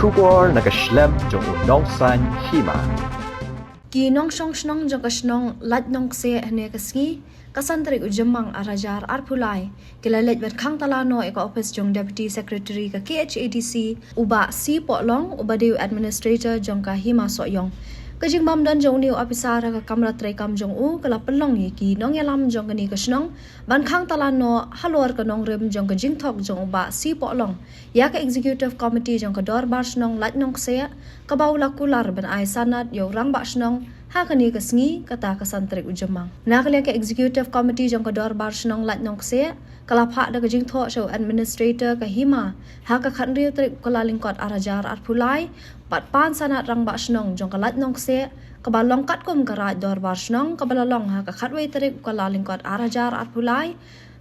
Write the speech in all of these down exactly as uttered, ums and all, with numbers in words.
Khubor na ka shlem jong u nongsan hima. Ki nongshong shnong jong ka shnong Lait Nongkseh hynne ka sngi, ka san tarik u Jymmang ar hajar arphew lai, ki la leit ban khang tala noh ïa ka ophis jong Deputy Secretary ka K H A D C, u Bah C Pohlong, uba dei u administrator jong ka Hima Sohiong. Ka jingbam don jong une u ophisar ha ka kamra treikam jong u ka la pynlong ïa ki nongïalam jong kane ka shnong ban khang tala noh halor ka nongrim jong ka jingthok jong u Bah C Pohlong ïa ka Executive Committee jong ka Dorbar Shnong Lait Nongkseh, kaba u la kular ban ai sanad ïa u Rangbah Shnong ha kane ka sngi, kata ka san tarik u Jymmang. Na ka liang ka Executive Committee jong ka Dorbar Shnong Lait Nongkseh ka la phah da ka jingthoh sha u Administrator ka Hima ha ka khathynriew tarik u Kyllalyngkot ar hajar arphew lai, bad pan sanad Rangbah Shnong jong ka Lait Nongkseh, kaba long katkum ka Raid Dorbar Shnong kaba la long ha ka khatwei tarik u Kyllalyngkot ar hajar arphew lai,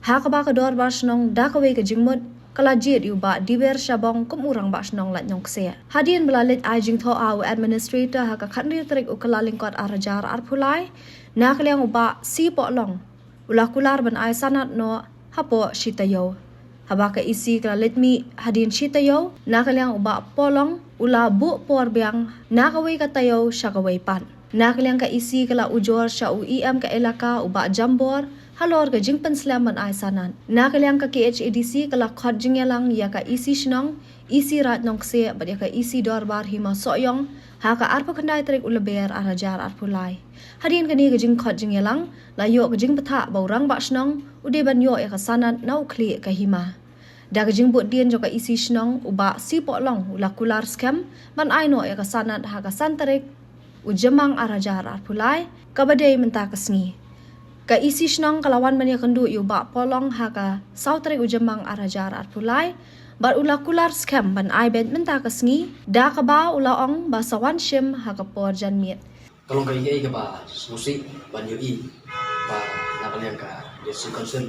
ha kaba ka Dorbar Shnong da kawei ka jingmut ka la jied ïa u Bah Diber Shabong kum u Rangbah Shnong Lait Nongkseh. Hadien ba la leit ai jingthoh ha u Administrator ha ka khathynriew tarik u Kyllalyngkot ar hajar arphew lai, na ka liang u Bah C Pohlong u la kular ban ai sanad noh hapoh shi taïew. Haba ka E C ka la leit mih hadien shi taïew, na ka liang u Bah Pohlong u la buh por biang na kawei ka taïew sha kawei pat. Na ka liang ka E C ka la ujor sha u E M ka elaka u Bah Jambor halor ka jingpynslem ban ai sanad. Na ka liang ka K H A D C ka la khot jingïalang ïa ka E C Shnong, E C Raid Nongkseh bad ïa ka E C Dorbar Hima Sohiong ha ka arphew khyndai tarik u Lber ar hajar arphew lai. Hadien kane ka jingkhot jingïalang la ïoh ka jingbthah ba u Rangbah Shnong u dei ban ïoh ïa ka sanad na u khlieh ka hima. Da ka jingbuddien jong ka E C Shnong u Bah C Pohlong u la kular skhem ban ai noh ïa ka sanad ha ka san tarik u Jymmang ar hajar arphew lai, kaba dei mynta ka sngi. Ka E C Shnong ka la wan ban ïakynduh ïa u Bah Pohlong ha ka saw tarik u Jymmang ar hajar arphew lai bad u la kular skhem ban ai beit mynta ka sngi, da kaba u la ong ba sa wan shim ha ka por janmiet. Ka long kaei kaei kaba sngewsih ban ïohi ba na ka liang ka District Council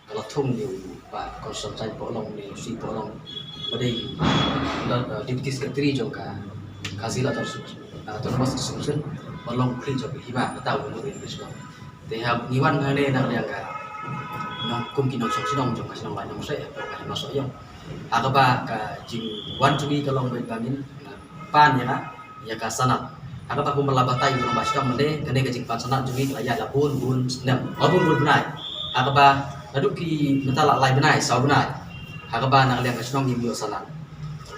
ka la thung ïa u Bah Constantine Pohlong ne u C Pohlong, ba dei, uh, Deputy Secretary jong ka Khasi Hills Auto-, Autonomous District Council, ban long u khlieh jong ka hima, kata u long u khlieh jong ka hima. Te haba ngi wan hangne na ka liang ka nong, kum ki nongshong shnong jong ka shnong Lait Nongkseh, ka Hima Sohiong, ha kaba ka jingwan jong ngi ka long ba ngin pan ïa ka ïa ka sanad. Ha kaba kumba la batai u Rangbah Shnong mynne, kane ka jingpan sanad jong ngi ka la ïaid la bun bun snem, la bun bun bnai. Ha kaba naduh ki mynta la lai bnai, saw bnai, ha kaba na ka liang ka shnong ngim ïoh sanad.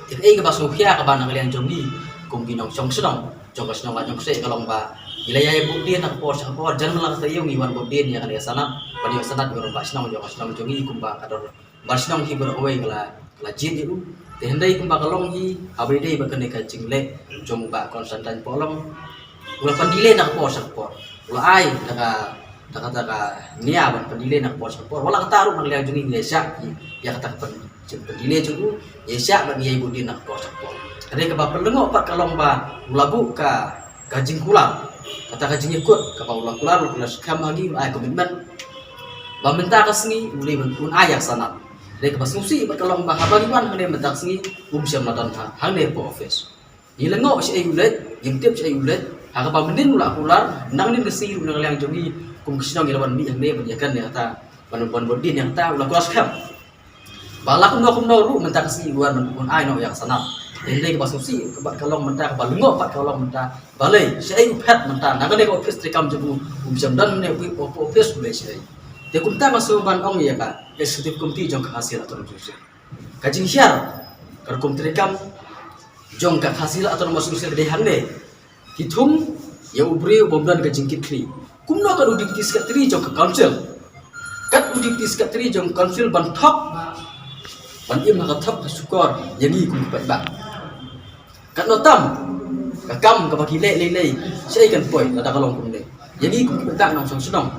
Te kaei kaba sngewkhia kaba na ka liang jong ngi kum ki nongshong shnong jong ka shnong Lait Nongkseh ka long ba ngi la ïai buddien na ka por sha ka por, jan man la ka taïew ngi wan buddien ïa kane ka sanad, ban ïoh sanad ïa u Rangbah Shnong jong ka shnong jong ngi kumba ka dor Bar shnong hi baroh kawei ka la, ka la jied ïa u. Te hynrei kumba ka long hi, haba ïadei bad kane ka jingleh jong u Bah Constantine Pohlong, u la pyndelay na ka por sha ka por. U la ai da ka, da ka, da ka nia ban pyndelay na ka por sha ka por. Wat la katta ruh na ka liang jong ngi ngi ïaishah ïa kata ka pyn-, jing pyndelay jong u, ïaishah bad ngi ïai buddien na ka por sha ka por. Hynrei kaba pynlyngngoh pat ka long ba u la buh ka ka jingkular, kata ka jingïakut, kaba u la kular, u la kular skhem ha ngi, u la ai commitment ba mynta ka sngi u dei ban, un ai ïa ka sanad. Dei kaba sngewsih bad ka long ba haba ngi wan hangne mynta ka sngi um shym la don ha, hangne hapoh office. Ngi lyngngoh shaei u leit, ngim tip shaei u leit, ha kaba mynnin u la kular, nangne ka sngi ruh na ka liang jong ngi kum ka shnong ngi la wan mih hangne ban ïakren ïa kata, ban, ban buddien ïa kata, u la kular skhem. Ba la kumno kumno ruh mynta ka sngi u wan ban, un ai noh ïa ka sanad. Te dei kaba sngewsih bad ka long mynta, kaba lyngngoh bad ka long mynta. Balei shaei u phet mynta na kane ka ophis treikam jong u, um shym don ne u, u, u ophis u leit shaei. Te kumta nga sngewbha ban ong ïa ka Executive Committee jong ka Khasi Hills Autonomous Council. Ka jinghiar ka rukom treikam jong ka Khasi Hills Autonomous Council ka dei hangne. Ki thung ïa u briew bym don ka jingkitkhlieh. Kumno kat u Deputy Secretary jong ka Council, kat u Deputy Secretary jong ka Council ban thok, ban im ha ka thok ka shukor ïa ngi kum ki paidbah. Katno tam ka kam kaba ki leh lei lei, shaei kan poi lada ka long kumne. Ïa ngi kum ki paidbah nongshong shnong,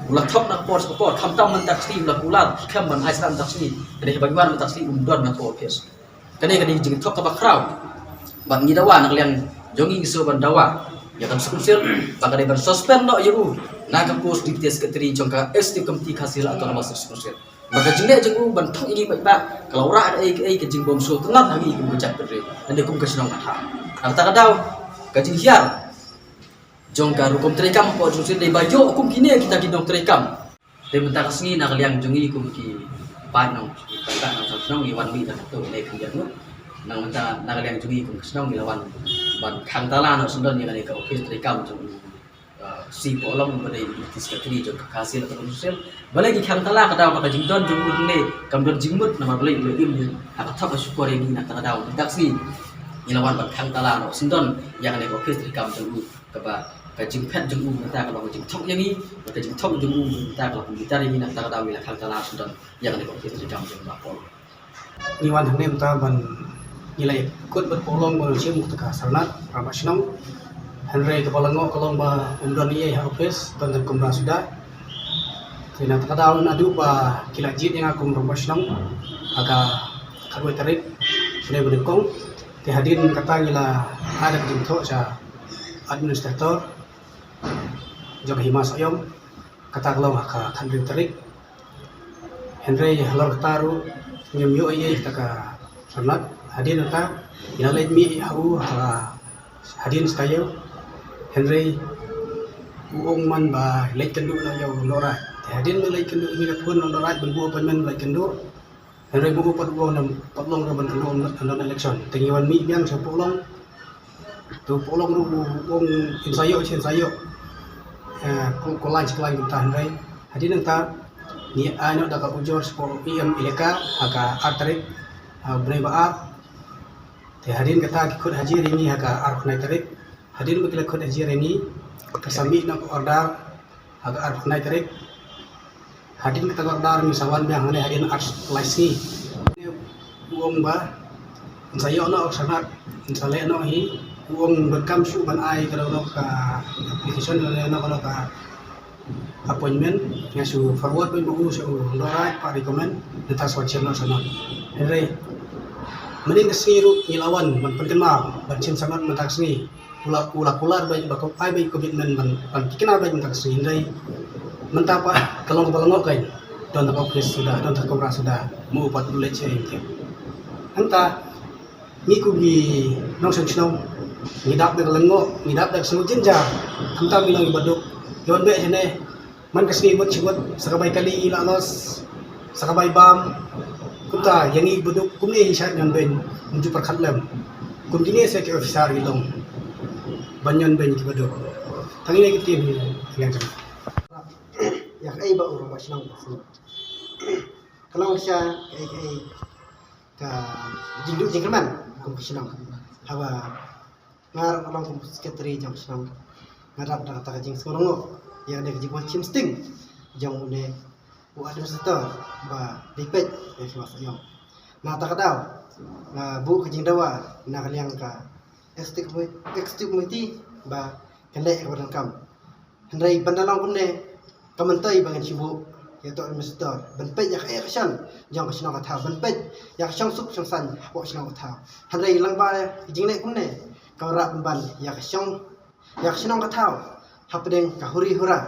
u la thok na ka por sha ka por, khamtam mynta ka sngi u la kular skhem ban ai sanad mynta ka sngi. Ka dei haba ngi wan mynta ka sngi um don na ka por, yes. Kane ka dei ka jingthok kaba khraw. Bad ngi dawa na ka liang jong ngi, ngi shu ban dawa ïa ka District Council ba ka dei ban suspend noh ïa u na ka post Deputy Secretary jong ka Executive Committee Khasi Hills Autonomous District Council. Bad ka jingleh jong u ban thok ïa ngi paidbah ka la wanrah kaei kaei ka jingbymsngewtynnad ha ngi kum ka jaitbynriew, lane kum ka shnong ka thaw. Na kata ka daw ka jinghiar jong ka rukom treikam hapoh District Council dei ba ïoh kum kine kita ki nongtreikam. Te mynta ka sngi na ka liang jong ngi kum ki paid nong, ki paid nongshong shnong ngi wan mih da kato ne khyndiat noh. Nang mynta na ka liang jong ngi kum ka shnong ngi la wan ban khang tala noh syndon ïa kane ka office treikam jong u, uh, C Pohlong ba dei u secretary jong ka Khasi Autonomous Council. Balei ki khang tala? Ka daw ba ka jingdon jong u ne kam don jingmut namar balei u la im ha ka thok ka shukor ïa ngi na ka daw mynta ka sngi. Ngi la wan ban khang tala noh syndon ïa kane ka office treikam jong u kaba ka jingphet jong u mynta ka long ka jingthok ïa ngi, ka jingthok jong u mynta ka long ka jingbitar ïa ngi na ka daw ngi la khang tala syndon ïa kane ka office treikam jong u Bah Pohlong. Ngi wan hangne mynta ban ngi la kut bad Pohlong ba shim kata ka sarnat rangbah shnong. Hynrei kaba la ngoh ka long ba um don ei ei ha office, don tang kumra suda. Te na kata ka daw naduh ba ki la jied ïa nga kum rangbah shnong ha ka khatwei tarik, shane ba nyngkong. Te hadien kata ngi la ai da ka jingthoh sha administrator jong ka Hima Sohiong. Kata ka long ha ka khathynriew tarik. Hynrei halor kata ruh ngim ïoh ei ei kata ka sarnat. Hadien kata ngi la leit mih ha u ha ka hadien shi taïew. Hynrei u ong man ba leit kynduh noh ïa u Nohraij. Te hadien ba leit kynduh ngi la phone u Nohraij ban buh appointment leit kynduh. Hynrei ba u pat u ong nam pat long ruh ban kynduh ym don election. Te ngi wan mih biang sha Pohlong. Te u Pohlong ruh u ong in sa ïoh, in sa ïoh. Eh, ko, ko lain shi lain kumta hynrei hadien nangta ngi ai noh da ka ujor sha u E M elaka ha ka ar tarik, ha u bnai ba ar. Te hadien kata ki khot hajir ïa ngi ha ka arphew khyndai tarik. Hadien ba ki la khot hajir ïa ngi, ka sa mih noh ka order ha ka arphew khyndai tarik. Hadien kata ka order ngi sa wan biang hangne hadien ar lai sngi. U ong ba yn sa ïoh noh ka sarnat, yn sa leh noh hi. U ong donkam shuh ban ai ka dohnud ka application, lane noh ka dohnud ka appointment. Nga shu forward beit ma u sha u Nohraij, pat recommend, nangta sa wan shim noh sarnat. Hynrei mynhynnin ka sngi ruh ngi la wan ban pynkynmaw ban shim sarnat mynta ka sngi. U la, u la kular beit ba kum ai beit commitment ban, ban tikna beit mynta ka sngi, hynrei mynta pat ka long kaba la ngoh kein. Don tang office suda, don tang kamra suda, ma u pat u leit sha ei ei. Hangta ngi kum ki nongshong shnong ngi dap da ka lyngngoh, ngi dap da ka sngewjin jar. Hangta ngi long kiba duk. Ïa wan beit shane man ka sngi bad shi bad, sa ka bai kali la los, sa ka bai bam. Kumta ïa ngi kiba duk kumne hi shait ñion beiñ, ym ju pyrkhat lem. Kum kine sa ki officer ki long ban ñion beiñ kiba duk. Tang ine ki ktien hi. Ïa kaei ba u rangbah shnong ka long sha kaei kaei ka jingduh jingkyrmen kum ka shnong. Haba nga ruh nga long kum secretary jong ka shnong, nga dap da kata ka jingsngew lyngngoh ïa kane ka jingwan shim sting jong une u administrator ba dei peit ïa ki Hima Sohiong. Na kata ka daw nga buh ka jingdawa na ka liang ka executive committee ba kan leh ïa kaba donkam. Hynrei ban da long kumne, kam myntoi ba ngin shu buh ïa uto u administrator ban peit ïa ka, ïa ka shan jong ka shnong ka thaw, ban peit ïa ka shong suk shong saiñ hapoh shnong ka thaw. Hynrei lyngba ka jingleh kumne ka wanrah pynban ïa ka shong, ïa ka shnong ka thaw hapdeng ka huri hura.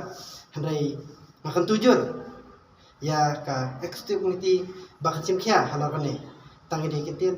Hynrei nga kyntu jur ïa ka executive committee ba kan shim khia halor kane. Tang ine ki ktien.